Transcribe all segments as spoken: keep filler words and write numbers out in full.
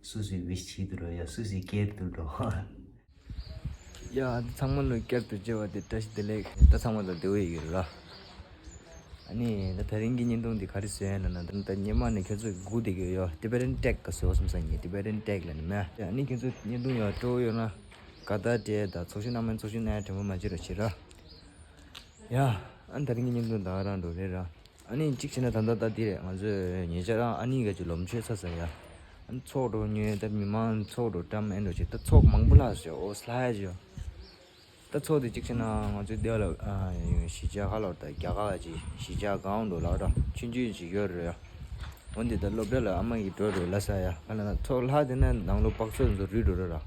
སུ་སུའི་ཝིཤ་བྱེད་དུ་འགྲོ་ཡ། སུ་སུའི་སྐྱེར་དུ་འགྲོ། ཡ། ཨ་ཚང་མ་ལོ་བསྐྱར་དུ་མཇལ་བ་དེ་བཀྲ་ཤིས་བདེ་ལེགས། ད་ཚང་མ་ལ་བདེ་པོ་ཡོད་ཀྱི་རེད་ལ། ཨ་ནི་ད་དེ་རིང་གི་བརྙན་ཐུང་འདི་ག་རེ་བཟོས་ཡིན་ལབ་ན། ད་ད་སྔོན་མ་ནས་ཁྱོད་ཚོས་སྒུག་བསྡད་ཀྱི་ཡོད། ཊི་བེ་ཊན་ཊེག་ག་བཟོ་བསམ་ས་ཡིན། ཊི་བེ་ཊན་ཊེག་ལབ་ནི་མེད། ཨ་ནི་ཁྱོད་ཚོ་བརྙན་ཐུང་ཡག་སྤྲོ་པོ་ཡོད་ན་དགའ་རྟགས་སྤྲད་དང་། ཚོགས་ཞུགས་གནང་མིན་ཚོགས་ཞུགས་གནང་ཡ་དྲན་པ་མ་བརྗེད་རོགས་བྱེད་ར། ཡ། ཨ་ནི་དེ་རིང་གི་བརྙན་ཐུང་ད་ག་རང་འགྲོ་རེད་ར། ཨ་ནི་གཅིག་བྱས་ན་ད་ལྟ་ད་འདི་རེད། ང་ཚོས་ཉེ་ཆར་རང་ཨ་ནི་ག་ཅིག་ལོ་མཆོད་ཚར་ས་ཡ། ཨ་ནི་ཚོགས་འགྲོ་ཉོས། ད་མི་མང་ཚོགས་འགྲོ་བཀྲམ་ཨེ་འགྲོ་ཅིག་ད་ཚོགས་མང་པོ་ལྷག་སོང་། ཨོ་སླ་ཡ་ཅིག་ད་ཚོགས་དེ་གཅིག་བྱས་ན་ང་ཚོའི་འདི་ལ་ཨ་གཞིས་ཆགས་ཁ་ལོར་ད་རྒྱ་གར་ཅིག་གཞིས་ཆགས་གང་འགྲོ་ལ་ར་ཆུང་ཆུང་ཅིག་ཡོད་རེད་ཡ། འོན་ཏེ་ད་སློབ་གྲྭ་ལ་ཨ་མ་གིས་འགྲོ་རེད་ལ་ས་ཡ། ཁ་ལ་ན་ཚོགས་ལྷག་དེ་ན་ནང་ལོ་པག་ཚོད་ཚོ་རུལ་འགྲོ་ར་ར།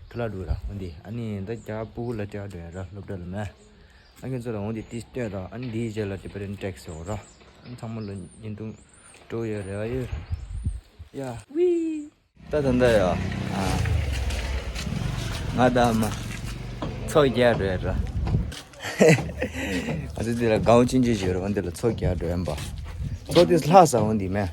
ཁ་ལ་འགྲོ་ར། འོན་ཏེ་ཨ་ནི་ད་རྒྱ་སྤུ་གུ་ལ་སྤྲད་འགྲོ་ཡ་ར། སློབ་གྲྭ་ལ་མེད། ཨ་ཁྱེད་ཚོ་ལ་འོང་དེ་ཏིས་སྟོན་དང་། ཨ་ནི་འདིའི་རྗེས་ལ་ཊི་བེ་ཊན་ཊེག་ཟེར་བ་ར། ཨ་ནི་ཚང་མ་ལ་བརྙན་ཐུང་སྤྲོ་ཡོད་རེ་བ་ཡོད། ཡ་ཝི། ད་ད་ད་ཡ། ཨ། ང་ད་མ། ཚོགས་རྒྱག་འགྲོ་ཡ་ར། ང་ཚོ་འདི་ལ་སྒང་ཅིན་ཅི་ཞིག་ར། འོན་དེ་ལ་ཚོགས་རྒྱག་འགྲོ་ཡ་ཡིན་པ། ཚོགས་དེ་ལྷག་ས་འོང་དེ་མེད།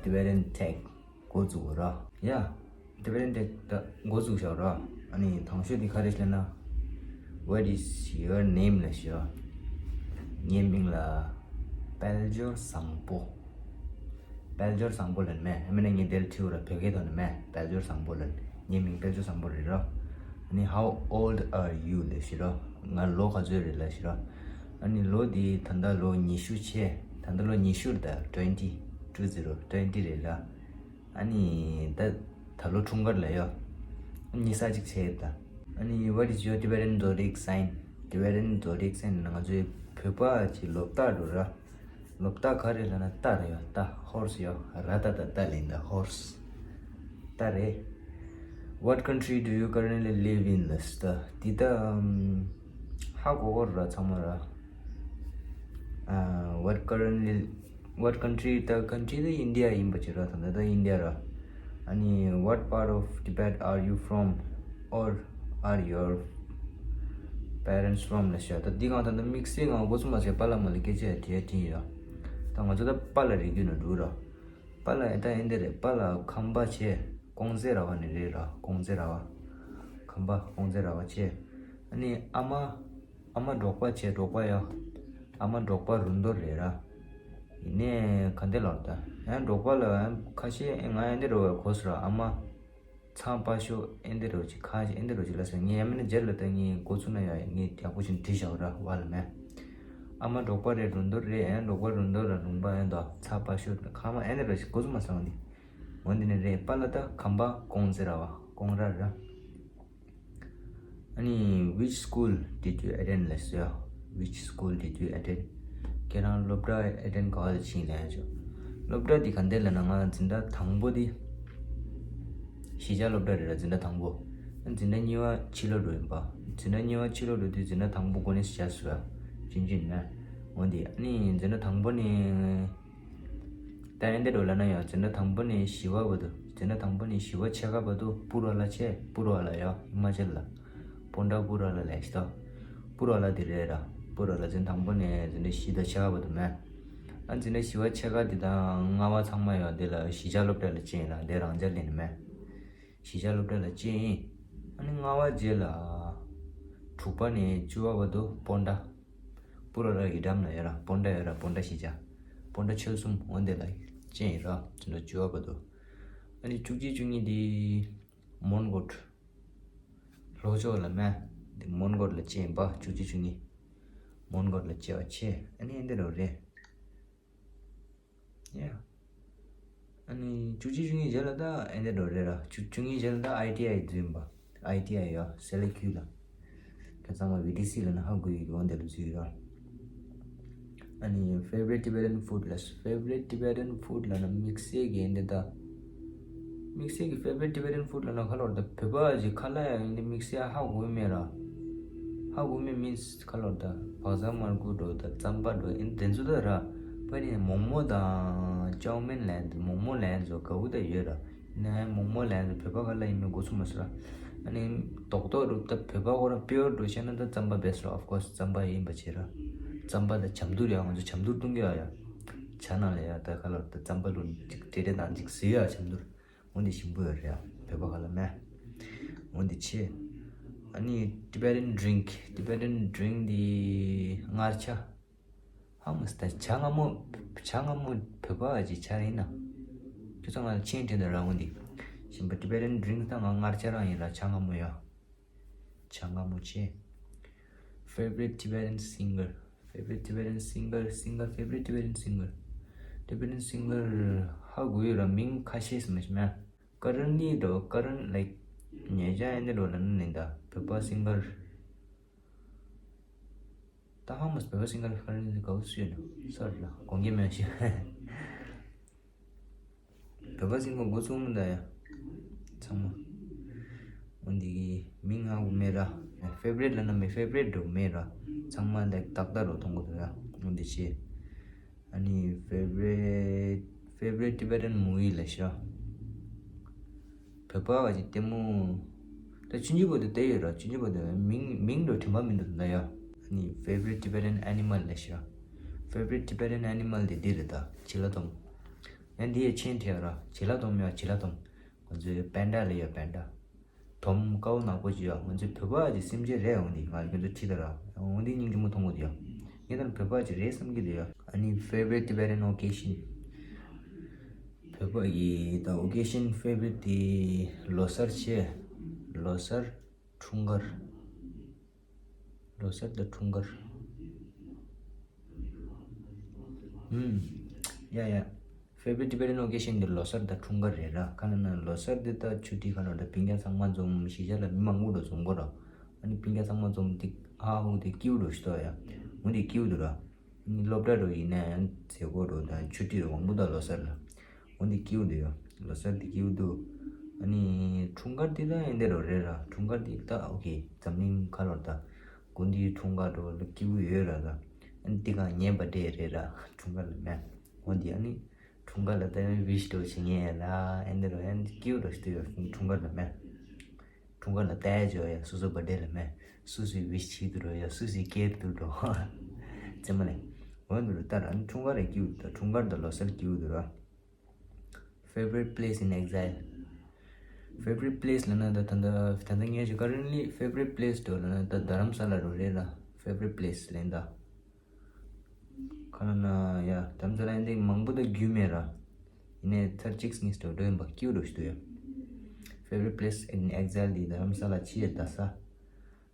Tibetan Tech འགོ་བཙུགས་ར། ཡ། Tibetan Tech ད་འགོ་བཙུགས་བཞག་ར། ཨ་ནི་དང་ཤོས་དེ་ག་རེ་ཟེར་ན། What is your name ལབ་ཤོག་ངའི་མིང་ལ་དཔལ་འབྱོར་བཟང་པོ། དཔལ་འབྱོར་བཟང་པོ་ལབ་མེད། ཨ་མིན་ན་ངས་དེར་ཁྲིད་ར། བོད་སྐད་ཐོག་ནས་མེད། དཔལ་འབྱོར་བཟང་པོ་ལབ། ངའི་མིང་དཔལ་འབྱོར་བཟང་པོ་རེད་ར། ཨ་ནི་How old are you ལབ་ཤི་ར། ང་ལོ་ག་ཚོད་རེད་ལབ་ཤི་ར། ཨ་ནི་ལོ་འདི་ད་ལྟ་ལོ་ཉི་ཤུ་བྱས། ད་ལྟ་ལོ་ཉི་ཤུ་རེད་ད། twenty two zero twenty རེད་ལ། ཨ་ནི་ད་ད་ལོ་འཁྲུངས་སྐར་ལ་ཡོད། ཉི་ཤུ་རྩ་གཅིག་བྱས་ད། ཨ་ནི་What is your Tibetan zodiac sign? Tibetan zodiac sign ང་ཚོའི་བོད་པ་གི་ལོ་རྟགས་འགྲོ་ར། ལོ་རྟགས་ག་རེ་ལབ་ན་རྟ་རེད་ཡ། རྟ། ཧོར་སི་ཡ། ར་ཏ་ཏ་རྟ་ལེན་ད། ཧོར་སི། རྟ་རེད། What country do you currently live in? ལབ་ད། འདི་ད་ཧ་གོ་གོ་ར་ཚང་མ་ར། ཨ། What currently What country? ད་country ད་India ཡིན་པ་ཅིག་ར། ད་ད་ད་India ར། ཨ་ནི་What part of Tibet are you from? Or are your parents from? ལབ་ཤག་ད་འདི་གང་ད་ད་དམིགས་བསལ་ངང་འགོ་ཚུགས་མ་ཟད་པཱ་ལགས་མ་ལ་སྐད་ཆ་དྲིས་ཡ་དྲིས་ཡ། ད་ང་ཚོ་ད་པཱ་ལགས་རིགས་རྒྱུད་ནས་འགྲོ་ར། པཱ་ལགས་ད་ཨེ་འདི་རེད། པཱ་ལགས་ཁམས་པ་བྱས། ཀོང་ཙེ་ར་བ་ནས་རེད་ར། ཀོང་ཙེ་ར་བ། ཁམས་པ་ཀོང་ཙེ་ར་བ་བྱས། ཨ་ནི་ཨ་མ། ཨ་མ་འབྲོག་པ་བྱས། འབྲོག་པ་ཡ། ཨ་མ་འབྲོག་པ་རུ་མདོ་རེད་ར། ཡིན་ནའི་ག་འདི་ལོར་ད། ཡང་འབྲོག་པ་ལ་ཁ་ཤས་ང་ཨེ་འདི་རུ་བའི་གོ་སོང་ར། ཨ་མ། ཚང་པ་ཤོ་ཨེ་འདི་རུ་ཅིག་ཁ་ཤས་ཨེ་འདི་རུ་ཅིག་ལ་ཟེར། ངས་ཡང་མིན་ན་རྗེས་ལ་ད་ངས་འགོ་ཚུགས་ན་ཡ་ངས་ཡག་པོ་ཞིག་བྲིས་བཞག་ར་བ་ལ་མེད། ཨ་མ་འབྲོག་པ་རེད། རུ་འདོར་རེད། ཨེ་འབྲོག་པ་རུ་འདོར་ར་ལུང་པ་ཨེ་འདོ་ཚ་པ་ཤོད་ཁ་མ་ཨེ་ནི་ར་ཞིག་གོ་ཚུ་མ་སང་འདི། འོ་འདི་ནི་རེད་པ་ལ་ད་ཁམས་པ་ཀོང་ཟེར་ར་བ་ཀོང་ར་ར། ཨ་ནི། Which school did you attend? ལབ་སོང་། Which school did you attend? ཁྱེད་རང་སློབ་གྲྭ་ཨེ་ཊེན་ག་བ་ལ་ཕྱིན་ལབ་ཡ་ཅོ། སློབ་གྲྭ་འདི་ག་འདྲ་ལབ་ན་ང་འཛིན་གྲྭ་དང་པོ་འདི་གཞིས་ཆགས་སློབ་གྲྭ་རེད་ར། འཛིན་གྲྭ་དང་པོ། འཛིན་གྲྭ་གཉིས་པ་ཕྱི་ལོགས་འགྲོ་ཡིན་པ། འཛིན་གྲྭ་གཉིས་པ་ཕྱི་ལོགས་འགྲོ་དུས་འཛིན་གྲྭ་དང་པོ་གོ་ནས་བཞག་སོང་ཡ། ཅིན་ཅིན་ན། འོ་འདི་ཨ་ནི་འཛིན་གྲྭ་དང་པོ་ནས། ད་ཨེ་འདྲ་འགྲོ་ལབ་ན་ཡང་འཛིན་གྲྭ་དང་པོ་ནས་བཞི་པ་བར་དུ། འཛིན་གྲྭ་དང་པོ་ནས་བཞི་པ་ཕྱེད་ཀ་བར་དུ་པུར་བ་ལ་ཆེ། པུར་བ་ལ་ཡ་ཧི་མ་ཅལ་ལ། པོན་ཏྲ་པུར་བ་ལ་ལས་ཤི་ཏོ། པུར་བ་ལ་དེ་རེད་ར། པུར་བ་ལ་འཛིན་གྲྭ་དང་པོ་ནས་འཛིན་གྲྭ་བཞི་དང་ཕྱེད་ཀ་བར་དུ་མེད། ཨ་འཛིན་གྲྭ་བཞི་པ་ཕྱེད་ཀ་དེ་དང་ལྔ་པ་ཚང་མ་ཡོད་དེ་ལ་གཞིས་ཆགས་སློབ་གྲྭ་ལ་ཕྱིན་ཡིན་ར། དེ་རང་འཇགས་ལེན་མེད། གཞིས་ཆགས་སློབ་གྲྭ་ལ་ཕྱིན་ཡིན། ཨ་ནི་ལྔ་པ་རྗེས་ལ་དྲུག་པ་ནས་བཅུ་པ་བར་དུ་པོན་ཏྲ། པུར་བ་ལ་ཡི་དམ་ལ་ཡོད་ར། པོན་ཏྲ་ཡོད་ར། པོན་ཏྲ་གཞིས་ཆགས། པོན་ཏྲ་ཆོལ་གསུམ་འོ་འདི་ལ་ཕྱིན་ཡིན་ར། འཛིན་གྲྭ་བཅུ་པ་བར་དུ། ཨ་ནི་བཅུ་གཅིག་བཅུ་གཉིས་དེ་མོན་གྷོ། ལྷོ་ཕྱོགས་ལ་མེད། འདི་མོན་གྷོ་ལ་སྐྱེས་པ་བཅུ་གཅིག་བཅུ་གཉིས། མོན་གྷོ་ལ་སྐྱེ་བ་ཆེ། ཨ་ནི་འདི་རུ་རེད། ཡ། ཨ་ནི་བཅུ་གཅིག་བཅུ་གཉིས་རྗེས་ལ་ད་ཨེ་འདི་རུ་རེད་ར། བཅུ་བཅུ་གཉིས་རྗེས་ལ་ད་ཨའི་ཊི་ཨའི་འཛུལ་ཡིན་པ། ཨའི་ཊི་ཨའི་ཡ་སེ་ལེ་ཁུལ་ལ། ཁ་ཚང་མ་བི་ཊི་སི་ལ་ན་ཧ་གོ་ཡི་འོ་འདི་ལ་འཛུལ་ཡོད་ར། ཨ་ནི་favorite Tibetan food ལ། Favorite Tibetan food ལ་ན་དམིགས་བསལ་གྱི་འདི་ད། དམིགས་བསལ་གྱི་favorite Tibetan food ལ་ན་ཁ་ལོར་ད་བོད་པ་ཞིག་ཁ་ལ་ཡང་འདི་དམིགས་བསལ་ཧ་གོ་མེད་ར། ཧ་གོ་མེད་མིན་ཁ་ལོར་ད་བག་ཚ་མར་ཁུ་འགྲོ་ད་རྩམ་པ་འགྲོ་ཨིན་དེ་ཚོ་ད་ར། པ་ནི་མོག་མོག་དང་ཅའོ་མེན་ལན་མོག་མོག་ལན་ཚོ་ག་བུ་ད་ཡོད་ར། ནས་མོག་མོག་ལན་བོད་པ་ག་ལ་ཡིན་མིན་གོ་ཚུགས་མ་སོང་ར། ཨ་ནི་རྡོག་རྡོག་རུ་ད་བོད་པ་ཁོ་རང་པིའོར་འགྲོ་བཤད་ན་ད་རྩམ་པ་best ར། Of course རྩམ་པ་ཡིན་པ་བྱེད་ར། རྩམ་པ་ད་ཆམ་འདུར་ཡ་ང་ཚོ་ཆམ་འདུར་བཏུང་གི་ཡ་ཡ། ཇ་ནང་ལ་ཡ་ད་ག་ལ་ད་རྩམ་པ་ལུ་ཅིག་ཏེ་ཏེ་དང་ཅིག་བཟོས་ཡ་ཆམ་འདུར། འོ་འདི་ཞིམ་པོ་ཡོད་རེད་ཡ། བོད་པ་ག་ལ་མེད། འོ་འདི་ཆེ། ཨ་ནི་Tibetan drink Tibetan drink འདི་མངར་ཆ། ཧ་མ་སི་ད་ཇ་མངར་མོ། ཇ་མངར་མོ་བོད་པ་གི་ཇ་ཡིན་ན། ཁྱོད་ཚོ་ང་ལ་མཆན་བྲིས་འདུག་ར། འོ་འདི་ཞིམ་པོ། Tibetan drink ད་ང་མངར་ཆ་རང་ཡིན་ར། ཇ་མངར་མོ་ཡ། ཇ་མངར་མོ་ཆེ། Favorite Tibetan singer Favorite Tibetan singer singer Favorite Tibetan singer Tibetan singer ཧ་གོ་ཡོད་ར། མིང་ཁ་ཤས་སུ་མ་ཤེས་མེད། ཀ་རན་ནི་འགྲོ་ཀ་རན་like ཉེ་ཆར་ཨེ་འདི་འགྲོ་ལ་ནི་ནི་ད་བོད་པ་སིང་གར། ད་ཧ་མ་སི་བོད་པ་སིང་གར་ཀ་རན་ནི་ག་བུ་སུ་ཡོད་ན་སར་ལ་དགོངས་འགལ་མེད་ཤི། བོད་པ་སིང་གར་འགོ་ཚུགས་མི་འདའ་ཡ། ཚང་མ། འོ་འདི་གི་མིང་ཧ་གོ་མེད་ར། ཕེ་ཝ་རིཊ་ལ་ན་མེད། ཕེ་ཝ་རིཊ་འགྲོ་མེད་ར། ཚང་མ་like ཏག་ཏག་རོ་མཐོང་གི་འདུག་ཡ། འོ་འདི་ཆེ། ཨ་ནི་favorite favorite Tibetan movie ལབ་ཤག་བོད་པ་བ་ཅིག་ལྟད་མོ། ད་ཆུང་ཆུང་བར་དུ་བལྟས་ཡོད་ར། ཆུང་ཆུང་བར་དུ་མིང་མིང་འགྲོ་དྲན་པ་མི་འདུག་ད་ཡ། ཨ་ནི་favorite Tibetan animal ལབ་ཤག favorite Tibetan animal དེ་འདི་རེད་ད། བྱི་ལ་དོམ། ཡང་འདི་ཡ་མཆན་བྲིས་ཡ་ར། བྱི་ལ་དོམ་ཡ་བྱི་ལ་དོམ། ང་ཚོའི་པན་ཌ་ལབ་ཡ་པན་ཌ། དོམ་དཀར་པོ་ནག་པོ་ཅིག་ཡོད། ང་ཚོའི་བོད་པ་ཅིག་སེམས་ཅན་རེད། འོ་འདི་ང་ཚོ་ཁྲིད་ད་ར། འོ་འདི་སྙིང་རྗེ་མོ་མཐོང་གི་འདུག་ཡ། ངས་ད་བོད་པ་ཅིག་རེད་བསམ་གྱི་འདུག་ཡ། ཨ་ནི་favorite Tibetan occasion བོད་པ་ཡི་ད་occasion favorite དེ་ལོ་གསར་ཆེ། ལོ་གསར། འཁྲུངས་སྐར། ལོ་གསར་དང་འཁྲུངས་སྐར། ཧུམ། ཡ་ཡ། Favorite Tibetan occasion འདི་ལོ་གསར་དང་འཁྲུངས་སྐར་རེད་ར། ག་ལ་ན་ལོ་གསར་འདི་ད་ཆུ་ཊི་ག་ལ་འདྲ་སྤུན་ཀྱག་ཚང་མ་འཛོམས། གཞིས་ཆགས་ལ་མི་མང་པོ་འགྲོ་འཛོམས་གོ་ར། ཨ་ནི་སྤུན་ཀྱག་ཚང་མ་འཛོམས་ཏེ་ཧ་ཧུ་དེ་སྐྱིད་པོ་འགྲོ་ཞིག་ཏོ་ཡ། འོ་འདི་སྐྱིད་པོ་འདུག་ར། ཨ་ནི་སློབ་གྲྭ་འགྲོ་ཡིན་ན་ཡང་མཛད་སྒོ་འགྲོ་དང་ཆུ་ཊི་རུ་མང་པོ་དང་ལོ་གསར་ལ། འོ་འདི་སྐྱིད་པོ་འདུག་ཡ། ལོ་གསར་འདི་སྐྱིད་པོ་འདུག་ཨ་ནི་འཁྲུངས་སྐར་འདི་ད་ཡིན་འདི་རོ་རེད་ར། འཁྲུངས་སྐར་འདི་ད་ཨོ་ཁེ་འཛམ་གླིང་ཁ་ལོར་ད། དགུན་དུས་འཁྲུངས་སྐར་འགྲོ་ལ་སྐྱིད་པོ་ཡོད་ར་ད། ཨ་ནི་འདི་གང་ཉན་པ་འདྲས་རེད་ར། འཁྲུངས་སྐར་ལ་མེད། འོ་འདི་ཨ་ནི་འཁྲུངས་སྐར་ལ་ད་ཡང་ཝིཤ་འགྲོ་བྱེད་ཉན་ཡ་ལ་ཨེ་འདི་རོ་ཡང་སྐྱིད་པོ་རོ་ཞིག་ཏུ་ཡོད། འཁྲུངས་སྐར་ལ་མེད། འཁྲུངས་སྐར་ལ་ལྟ་ཡ་འཇོག་ཡ་སོ་སོ་བར་ཌེ་ལ་མེད། སུ་སུའི་ཝིཤ་བྱེད་དུ་འགྲོ་ཡ་སུ་སུའི་སྐྱེས་དུ་འགྲོ། ཙེ་མ་ལེ། འོ་འདི་རོ་ད་ར་ཨ་ནི་འཁྲུངས་སྐར་ར་སྐྱིད་པོ་ད། འཁྲུངས་སྐར་ད་ལོ་གསར་སྐྱིད་པོ་འདུག་ར། Favorite place in exile. Favorite place ལབ་ན་ད་ད་ད་ད་ངས་ཞུ་currently favorite place འགྲོ་ལབ་ན་ད་རྡ་རམ་ས་ལ་འགྲོ་རེད་ལ། Favorite place ལབ་ན་ད། ག་ལ་ན་ཡ་རྡ་རམ་ས་ལ་ཡིན་དེ་མང་པོ་ད་རྒྱུས་མེད་ར། ཡིན་ནའི་ཚར་གཅིག་གཉིས་འགྲོ་འགྲོ་ཡིན་པ་སྐྱིད་པོ་འགྲོ་ཞིག་འདུག་ཡ། Favorite place in exile འདི་རྡ་རམ་ས་ལ་ཕྱི་ཡ་ད་ས།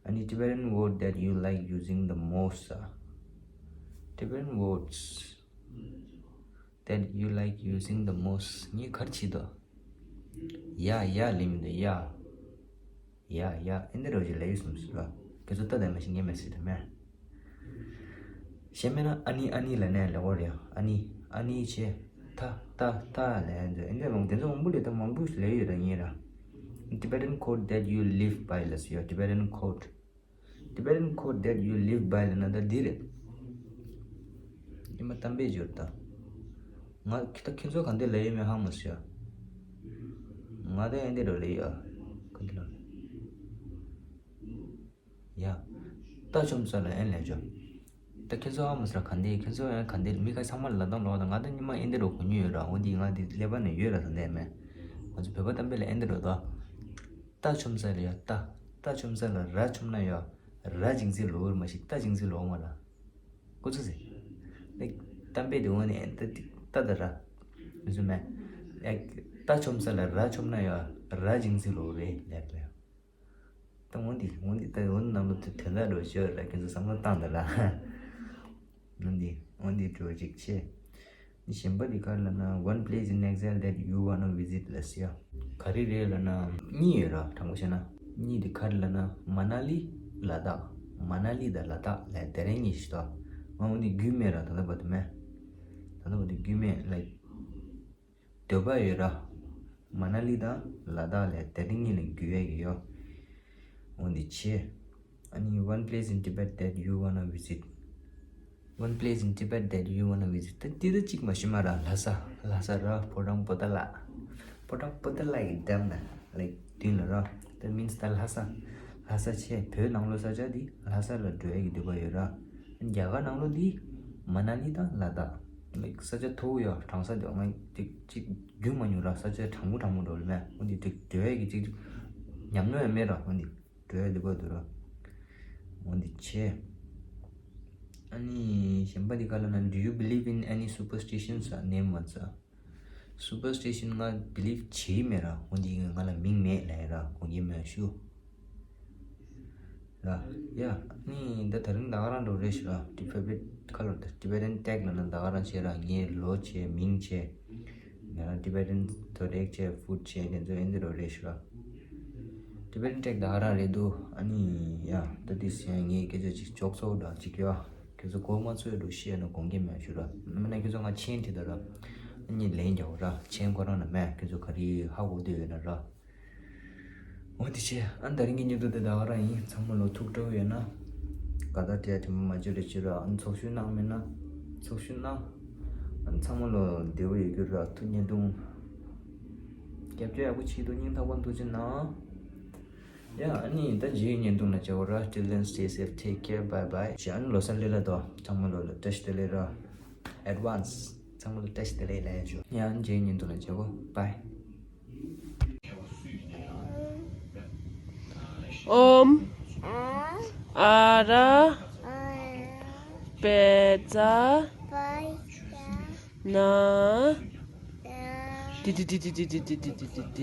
Any Tibetan word that you like using the most? Tibetan words that you like using the most. ངས་ག་རེ་བྱེད་དོ། ཡ་ཡ་ལེན་མི་འདུག་ཡ། ཡ་ཡ། ཨེ་འདི་རོ་ཅིག་ལབ་ཡོད་བསམ་སོང་ར། ཁྱེད་ཚོ་ལྟ་དང་མ་ཤེས་ངས་མི་ཤེས་དོ་མེད། གཞན་མེད་ན་ཨ་ནི་ཨ་ནི་ལབ་ནས་ལབ་དགོས་རེད། ཨ་ནི་ཨ་ནི་བྱས། ཐ་ཐ་ཐ་ལབ་ཡ་འདི་ཨེ་འདི་མང་དེ་ཚོ་མང་པོ་ལས་ད་མང་པོ་ལབ་ཡོད་ར་ངས་ར། Tibetan quote that you live by ལབ་ཡོད། Tibetan quote. Tibetan quote that you live by ལབ་ན་ད་འདི་རེད། ཨེ་མ་གཏམ་དཔེ་བརྗོད་ད། ང་ད་ཁྱེད་ཚོ་ག་འདི་ལབ་ཡོད་མེད་ཧ་མ་སོ་ཡ། ང་ད་ཨེ་འདི་རོ་ལབ་ཡ། ག་འདི་ལབ་ཡ། རྟ་ཆོམ་ས་ལ་ཨེ་ལབ་ཆོག་ད་ཁྱེད་ཚོ་ཧ་མ་སོ་ར་ག་འདི་ཁྱེད་ཚོ་ཨེ་ག་འདི་མི་ཁ་ཚང་མ་ལ་ལབ་དང་ལོག་ད་ང་ད་ཉི་མ་ཨེ་འདི་རོ་གོ་མྱོང་ཡོད་ར། འོ་འདི་ང་འདི་ཀླད་པ་ནས་ཡོད་ར་ད་འདི་མེད། ང་ཚོ་བོད་པ་གཏམ་དཔེ་ལ་ཨེ་འདི་རོ་ད། རྟ་ཆོམ་ས་ལ་ཡ་རྟ། རྟ་ཆོམ་ས་ལ་ར་ཆོམ་ན་ཡ། ར་ཇིང་ཚི་ལོ་ར་མ་ཤི་རྟ་ཇིང་ཚི་ལོ་མ་ར། ཀོ་ཚོད་ཟེར། ལེགས། གཏམ་དཔེ་དེ་འོ་ནས་ཏ་ཏི་ཏ་ད་ར། མི་བཟོད་མེད། ལེགས། རྟ་ཆོམ་ས་ལ་ར་ཆོམ་ན་ཡ། ར་ཇིང་ཚི་ལོ་རེད་ལེགས་ལེགས། ད་འོ་འདི་འོ་འདི་ད་འོ་ནང་ལོ་དེ་དེ་འདྲ་འགྲོ་ཤོར་ར་ཁྱེད་ཚོ་བསམ་བློ་བཏང་ད་ར། འོ་འདི་འོ་འདི་འགྲོ་ཅིག་ཆེ། གཞན་པ་འདི་ག་རེ་ལབ་ན། One place in exile that you wanna visit ལབ་ཡ། ག་རེ་རེད་ལབ་ན་གཉིས་ཡོད་ར། དྲང་པོ་བཤད་ན་གཉིས་འདི་ག་རེ་ལབ་ན་མ་ན་ལི་ལ་དྭགས། མ་ན་ལི་དང་ལ་དྭགས་ལབ་དེ་རིང་གཉིས་ཤིག་ཏོ། ང་འོ་འདི་རྒྱུས་མེད་ར་ད་ལྟ་བར་དུ་མེད། ད་ལྟ་བར་དུ་རྒྱུས་མེད་ལ་འདོད་པ་ཡོད་ར། མ་ན་ལི་དང་ལ་དྭགས་ལབ་དེ་རིང་གཉིས་ལ་རྒྱུས་ཡས་ཀྱི་ཡོད། འོ་འདི་ཆེ། ཨ་ནི་one place in Tibet that you wanna visit. One place in Tibet that you wanna visit. ད་ཏི་ད་གཅིག་མ་ཤི་མ་ར་ལྷ་ས། ལྷ་ས་ར་ཕོ་བྲང་པོ་ཏ་ལ། ཕོ་བྲང་པོ་ཏ་ལ་ཡི་འགྲམ་ན་ལའིག་མདུན་ལ་ར། That means ད་ལྷ་ས། ལྷ་ས་ཆེ་བོད་ནང་ལོ་ས་ཆ་འདི་ལྷ་ས་ལ་འགྲོ་ཡ་གི་འདོད་པ་ཡོད་ར། རྒྱ་གར་ནང་ལོ་འདི་མ་ན་ལི་དང་ལ་དྭགས་ལའིག་ས་ཆ་མཐོ་བོ་ཡོད་གྲང་ས་འདི་ང་ཅིག་ཅིག་རྒྱུས་མ་མྱོང་ར། ས་ཆ་གྲང་མོ་གྲང་མོ་འགྲོ་ལ་མེད། འོ་འདི་ཅིག་འགྲོ་ཡ་གི་ཅིག་ཉམས་མྱོང་ཡང་མེད་ར། འོ་འདི། འགྲོ་ཡ་འདི་པ་འདུག་ར། འོ་འདི་ཆེ། ཨ་ནི་གཞན་པ་འདི་ག་ལ་ན། Do you believe in any superstitions? Name ones. Superstition ང་believe བྱེད་མེད་ར། འོ་འདི་ང་ལ་མིང་མེད་ལབ་ཡ་ར། དགོངས་འགལ་མེད་ཞུ། ར། ཡ། ཨ་ནི་ད་ད་རིང་ད་ག་རང་འགྲོ་རེད་ཞུ་ར། Tibet ག་ལ་ད་Tibetan tag ལ་ན་ད་ག་རང་བྱེད་ར། ངའི་ལོ་བྱེད་མིང་བྱེད། ང་རང་Tibetan ཐོ་རེག་བྱས་ཕུད་བྱས་དེ་ཚོ་ཨེ་འདི་རོ་རེད་ཞུ་ར། Tibetan tag ད་ག་རང་རེད་འདུག་ཨ་ནི་ཡ་ད་དེ་སེ་ངས་སྐད་ཆ་ཅིག་ལྕོགས་ཚོགས་འདྲ་ཅིག་ཡ། ཁྱོད་ཚོ་གོ་མ་ཚོད་འགྲོ་ཤེས་ན་དགོངས་འགལ་མེད་ཞུ་ར། མིན་ན་ཁྱོད་ཚོ་ང་མཆན་དེ་ད་ར། ཨ་ནི་ལན་རྒྱག་ར། མཆན་ཁོ་རང་ན་མེད། ཁྱོད་ཚོ་ག་རེ་ཧ་གོ་འདོད་ཡོད་ན་ར། འོ་དེ་བྱས། ཨ་ད་རིང་གི་བརྙན་ཐུང་དེ་ད་ག་རང་ཡིན། ཚང་མ་ལོ་ཐུགས་སྤྲོ་ཡོད་ན། དགའ་ད་དྲན་དྲན་མ་བརྗོད་རེ་བྱེད་ར། ཨ་ཚོགས་ཞུགས་གནང་མེད་ན། ཚོགས་ཞུགས་གནང་། ཨ་ཚང་མ་ལོ་བདེ་བོ་ཡོད་རྒྱུ་ར། ཐུགས་བརྙན་ཐུང་རྒྱབ་སྐྱོར་ཡག་པོ་བྱེད་འདུག་སྙིང་ཐག་པ་ཐུགས་རྗེ་གནང་། ཡ་ཨ་ནི་ད་རྗེས་བརྙན་ཐུང་ལ་མཇལ་བ་ར། Till then, stay safe, take care, bye bye. ཞེས་ཨ་ནི་ལོ་གསར་ལེགས་ལ་དོ། ཚང་མ་ལོ་ལ་བཀྲ་ཤིས་བདེ་ལེགས་ར། Advance ཚང་མ་ལ་བཀྲ་ཤིས་བདེ་ལེགས་ལབ་ཡ་ཞུ། ཡ་ཨ་ནི་རྗེས་བརྙན་ཐུང་ལ་མཇལ་གོ། Bye. ཨོཾ་ཨ་ར་པད་ཙ་ན། ཏི་ཏི་ཏི།